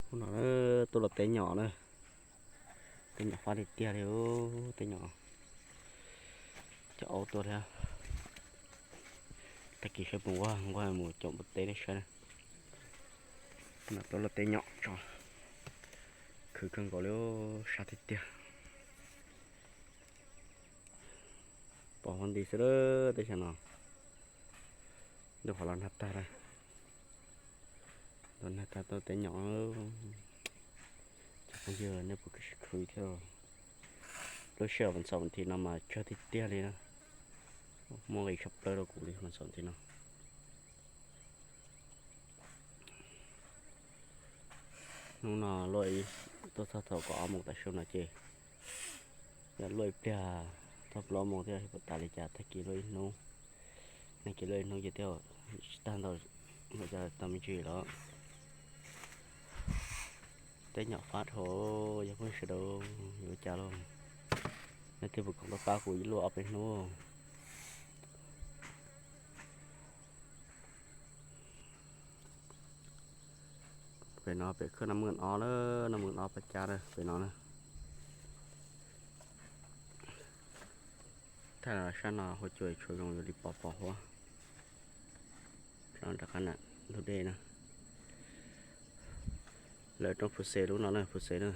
Hnub no tuaj luaj teb nyom na, teb nyom fab tiag tiag li, teb nyom cov aub tuaj thiab. Tag kis saib puas nquag, nquag mus caum npua teb nej saib na. Hnub no tuaj luaj teb nyom tso, khwv kawg nkaus li, sab tiag tiag. Pom huab nti xwb lawm teb chaws no. Ntuj qhov los nag tag lawm, los nag tag tuaj teb nyom. Cov phooj ywg nej puas khwv thiab? Lub sij hawm vas xaum vas thiv no mas tsawg tiag tiag li na, muaj nqis tshaj plaws rau kuv li vas xaum vas thiv no. Hnub no luaj, tuaj txog thaum kaum ob moos tav su no ces yog luaj ib pliag txog plaub moos thiab, puas tas li cas tag kis luaj ib hnub. Tag kis luaj ib hnub ces thiaj tsis tag ntau, tau me ntsis los. Teb nyom fab dhau, yog phooj ywg sawv daws yuav ua cas lauj? Nej thiaj puas kam pab pab kuv luaj ob peb hnub. Pem no pem khwb Naj Meej ob na, Naj Meej ob pab cab na pem no na. Thaj sab no huab cua tshuav zoo yuav li pos pos huab. Rov qab ntug dej na. Lawv roob Phu Xes lub no na, Phu Xes na.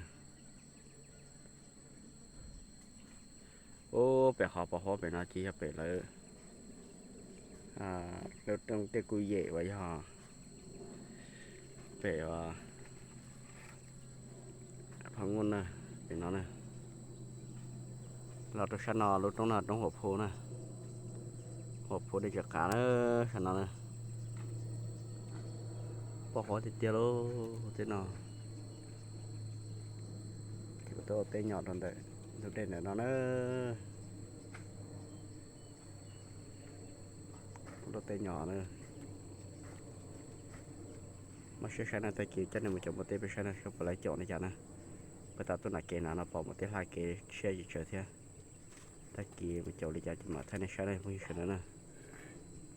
Ub, pem qhov pos huab pem no ces yog pem lawv lub rooj Tiaj Kuj Yem uas yog pem Phab Nyuj na, pem no na. Los rau sab no lub roob no roob Huam Phu na, Huam Phu dej tseem qab na, sab no na. Pos huab tiag tiag lauj teb no. Ces kuv tuaj ua teb nyom rau ntawm ntug dej ntawm no na. Tuaj teb nyom na. Muab siab saib na, tag kis coj nej mus caum npua teb peb saib na, saib puas laib caum li cas na. Peb tau tuaj nram kev na no pom npua teb hla kev siab tsis tsawg thiab. Tag kis mus caum li cas ces mam thaij nej saib na phooj ywg sawv daws na.